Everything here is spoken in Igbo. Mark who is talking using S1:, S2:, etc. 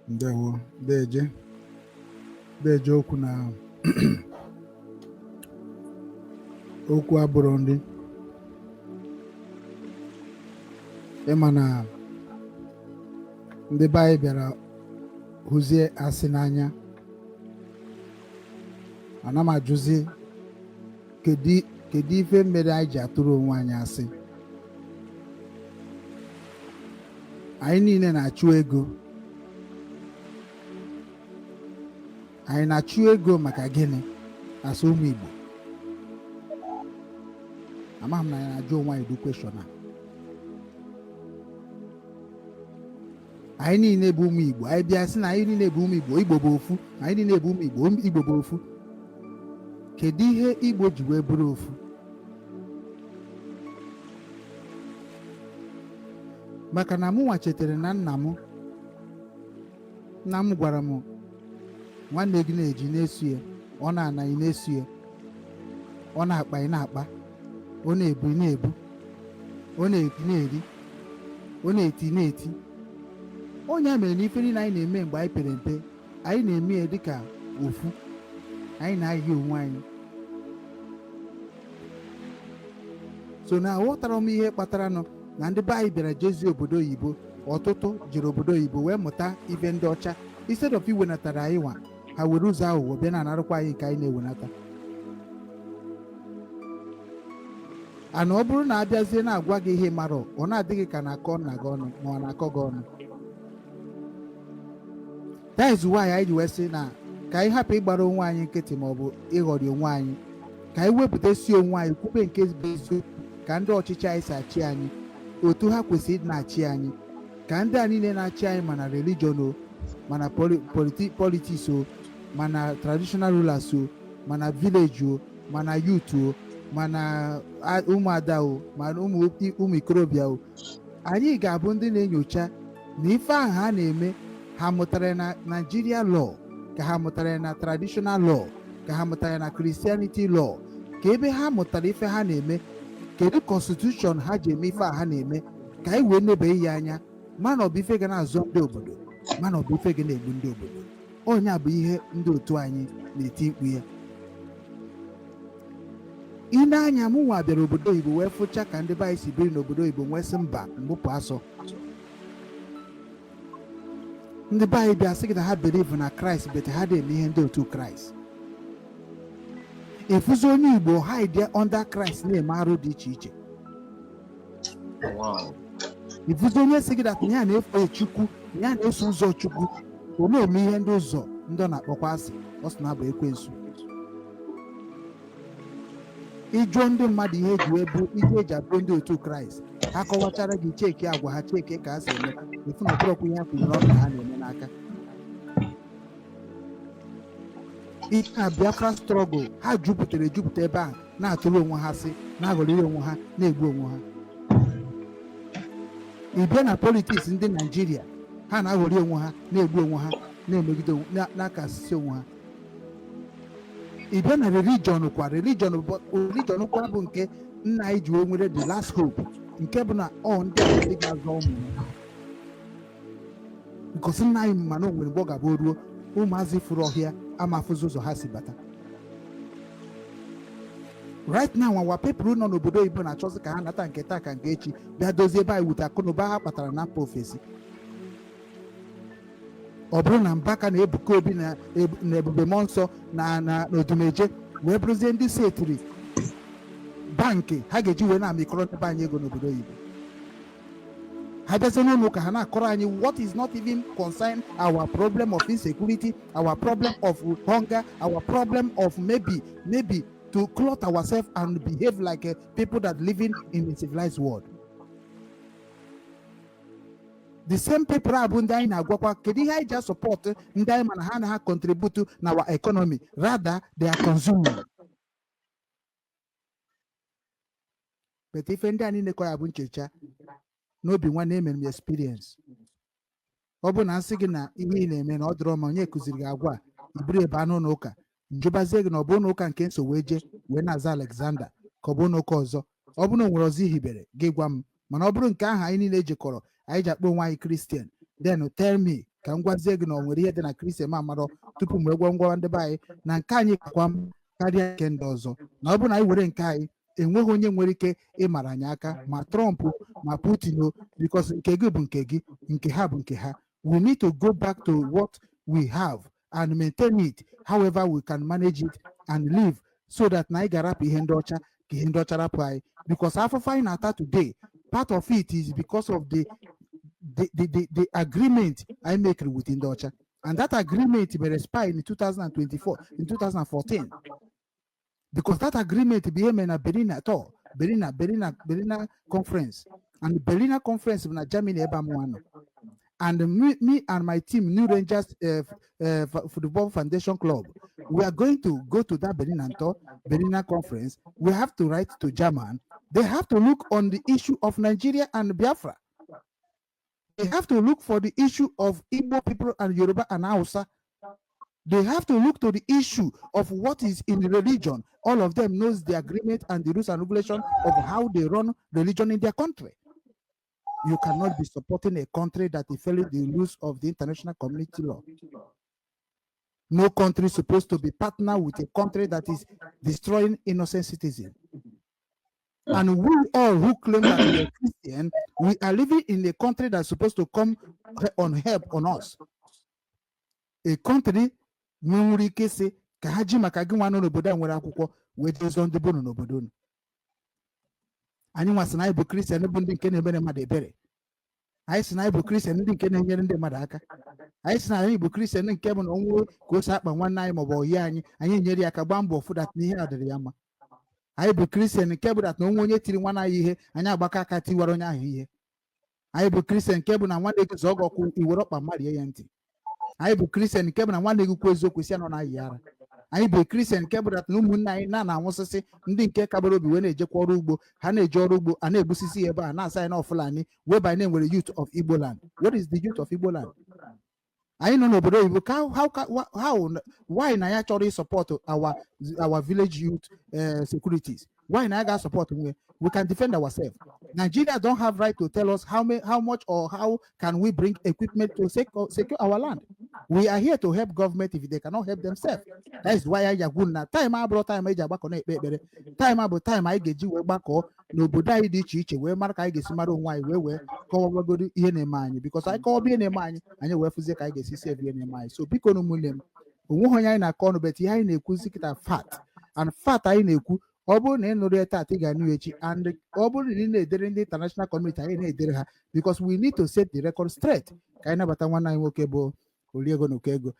S1: Ndewo, deje deje. Okwu na okwu abụrụ ndị ịma na ndị be anyị bịara hụzie asị n'anya. Ana m ajụzi, kedu ife mere anyị ji atụrụ onwe anyị asị? Anyị niile na-achụ ego. Anyị na-achụ ego maka gịnị? Asị ụmụ Igbo, amaghị m na anyị na-ajụ onwe anyị ụdị question a. Anyị niile bụ ụmụ Igbo. Anyị bịa sị na anyị niile bụ ụmụ Igbo, Igbo bụ ofu. Anyị niile bụ ụmụ Igbo, Igbo bụ ofu. Kedu ihe Igbo ji wee bụrụ ofu? Maka na mụnwa chetara na nna m gwara m, nwanne gị na-eji na-esu ya, ọ na-ana ị na-esu ya, ọ na-akpa ị na-akpa, ọ na-ebu ị na-ebu, ọ na-eri na-eri, ọ na-eti na-eti. Onye a mere na ife niile anyị na-eme mgbe anyị pere mpe, anyị na-eme ya dịka ofu, anyị na-ayị onwe anyị. So na aghọtara m ihe kpatara nụ na ndị be anyị bịara jezie obodo oyibo. Ọtụtụ jere obodo oyibo wee mụta ife ndị ọcha. Instead of iwenatara anyị nwa, ha were ụzọ aghụghọ bịa na-anarụkwa anyị nke anyị na-ewenata. Ana ọ bụrụ na abịazie na-agwa gị ihe mara, ọ na-adịghị ka na-akọ nna gị ọnụ ma ọ na-akọ gị ọnụ. That is why anyị ji wee sị na ka anyị hapụ ịgbara onwe anyị nkịtị ma ọ bụ ịghọrị onwe anyị, ka anyị wepụta si onwe anyị kwube nke bụ eziokwu, ka ndị ọchịchị anyị si achị anyị, otu ha kwesịrị ịdị na-achị anyị, ka ndị a niile na-achị anyị, mana religion o, mana politics o, mana traditional rulers o, mana village o, mana youth o, mana ụmụada o, mana ụmụ ikorobịa o. Anyị ga-abụ ndị na-enyocha na ife ahụ ha na-eme, ha mụtara na Nigeria law, ka ha mụtara na traditional law, ka ha mụtara na Christianity law, ka ebe ha mụtara ife ha na-eme, kedu constitution ha ji eme ife a ha na-eme, ka anyị wee nebe ya anya, mana ọ bụ ife ga na-azọ ndị obodo, mana ọ bụ ife ga na-egbu ndị obodo. Onye a bụ ihe ndị otu anyị na-eti mkpu ya. Ị na-anya, mụ nwa bịara obodo oyibo wee fụcha ka ndị be anyị si biri n'obodo oyibo, nwee sị mba, mgbupụ asọ. Ndị be anyị bịa sị gị na ha believe na Kraịst, but ha dị eme ihe ndị otu Kraịst. Efuzi onye Igbo hide under Kraịst na-eme arụ dị iche iche. Ifuzi onye sị gị that ya na-efe Chukwu, ya na-eso ụzọ Chukwu, ọ na-eme ihe ndị ụzọ ndị ọ na-akpọkwa asị, ọ sị na abụ ekwensu. Ịjụọ ndị mmadụ ihe eji wee bụ ihe eji abụ ndị otu Kraịst, ha kọwachara gị, check agwa ha, check ka ha si eme, efu na ọbụrọkwa ihe ha kwuru n'ọnụ ka ha na-eme n'aka. Ihe na Biafra struggle, ha jupụtara ejupụta ebe ahụ, na-atụrụ onwe ha sị, na-aghọrịrị onwe ha, na-egbu onwe ha. Ị bịa na politics ndị Naijiria, ha na-aghọrị onwe ha, na-egbu onwe ha, na-emegide onwe na-akasịsị onwe ha. Ị bịa na religion kwa, religion kwa bụ nke nna anyị ji wee nwere the last hope, nke bụ na ọ ndị a bụ ndị ga-azọ ụmụ ha, because nna anyị ma na o nwere mgbe ọ ga-abụ o ruo, ụmụazị furu ọhịa ama afụzi ụzọ ha si bata. Right now, our people nọ n'obodo oyibo na-achọzi ka ha nata nke taa ka nke echi, bịa dozie ebe anyị wute akụnụba ha kpatara na mba ofesi. Ọ bụrụ na Mbaka na Ebuka Obi na Ebube Mmụọ Nsọ na Odumeje wee bụrụzie ndị setiri bankị ha ga-eji wee na-amịkọrọ ndị be anyị ego n'obodo oyibo, ha bịazie n'ụlọ ụka, ha na-akọrọ anyị what is not even concern our problem of insecurity, our problem of hunger, our problem of maybe to clothe ourselves and behave like people that living in a civilized world. The same people a bụ ndị anyị na-agwakwa kedu ihe anyị ji support ndị anyị mana ha na ha contribute na our economy, rather they are consuming. But ife ndị a niile kọ ya bụ nchecha n'obi nwanne. Emere m experience. Ọ bụ na nsị gị na ihe ị na-eme na ọ dịrọ ma onye kụziri gị agwa a, iburu ebe anụ ụlọ ụka njụbazie gị na ọ bụ ụlọ ụka nke nso wee jee wee na-aza Alexander, ka ọ bụ ụlọ ụka ọzọ. Ọ bụrụ na o nwere ọzọ ihibere gị, gwa m. Mana ọ bụrụ nke ahụ anyị niile jikọrọ, anyị ji akpọ onwe anyị Christian, Then tell me, ka m gwazie gị na ọ nwere ihe dị na Christian m amarọ tupu m wee gwa ngwa ndị be anyị na nke anyị kakwa m karịa nke ndị ọzọ, na ọ bụrụ na anyị were nke anyị, enweghị onye nwere ike ịmara anyị aka, ma Trump ma Putin o, because nke gị bụ nke gị, nke ha bụ nke ha. We need to go back to what we have and maintain it however we can manage it and live, so that na anyị ga-arapụ ihe ndị ọcha ka ihe ndị ọcha rapụ anyị, because afụfụ anyị na-ata today, part of it is because of the agreement I make with ndị ọcha, and that agreement mere expire in 2024, in 2014, because that agreement bụ ihe mere na Berlin atọ, Berliner Conference, and Berliner Conference bụ na Germany ebe a mụnwa nọ. And me and my team, New Rangers Football Foundation Club, we are going to go to that Berlin and Berliner Conference. We have to write to German. They have to look on the issue of Nigeria and Biafra. They have to look for the issue of Igbo people and Yoruba and Hausa. They have to look to the issue of what is in the religion. All of them knows the agreement and the rules and regulation of how they run religion in their country. You cannot be supporting a country that is failing the rules of the international community law. No country is supposed to be partner with a country that is destroying innocent citizens. And we all who claim that we are Christian, we are living in a country that's supposed to come on help on us. A country nwere ike sị ka ha ji maka gị nwa nọ n'obodo a nwere akwụkwọ wee jee zọọ ndị bunu n'obodo unu. Anyị nwa sị na anyị bụ Christian, bụ ndị nke na-emere mmadụ ebere. Anyị sị na anyị bụ Christian, ndị nke na-enyere ndị mmadụ aka. Anyị sị na anyị bụ Christian nke bụ na onwe ka o si akpa nwanne anyị maọbụ oyi anyị, anyị enyere ya aka gbaa mbọ fụ that na ihe a dịrị ya mma. Anyị bụ Christian nke bụ that na onwe onye tiri nwanne anyị ihe, anyị agbakọ aka tiwara onye ahụ ihe. Anyị bụ Christian nke bụ na nwanne gị zọọ gị ọkụ, iwere ọkpa marie ya ntị. Anyị bụ Christian nke bụ na nwanne gị kwuo eziokwu, si ya nọ na-ayị ara. Anyị bụ Christian nke bụ that na ụmụnne anyị na-anwụsịsị, ndị nke kabara obi wee na-ejekwa ọrụ ugbo, ha na-eje ọrụ ugbo, a na-egbusisi ya ebe a, na-asa anyị na Fulani, whereby na-enwere youth of Igbo land. What is the youth of Igbo land? Anyị nọ n'obodo oyibo, ka how why na ya chọrọ ịsupport our village youth securities? Why na ya ga-support nwe? We can defend ourselves. Nigeria don't have right to tell us how much or how can we bring equipment to secure our land. We are here to help government if they cannot help themselves. That is why anyị agwụ na time abụrụ time eji agbakọ na-ekpe ekpere. Time abụ time anyị ga-eji wee gbakọọ n'obodo anyị dị iche iche, wee mara ka anyị ga-esi mara onwe anyị, wee kọwagoro ihe na-eme anyị, because anyị kọwaba ihe na-eme anyị, anyị wee fụzie ka anyị ga-esi save ihe na-eme anyị. So biko na ụmụnne m, onweghị onye anyị na-akọ ọnụ, but ihe anyị na-ekwuzi kịta, fact and fact anyị na-ekwu. Ọ bụrụ na ị nụrụ ya taata, ị ga-anụ ya echi. And ọ bụrụ na ị na-edere ndị international community, anyị na-edere ha, because we need to set the record straight. Ka anyị nabata nwanne anyị nwoke bụ Oliego na Ego.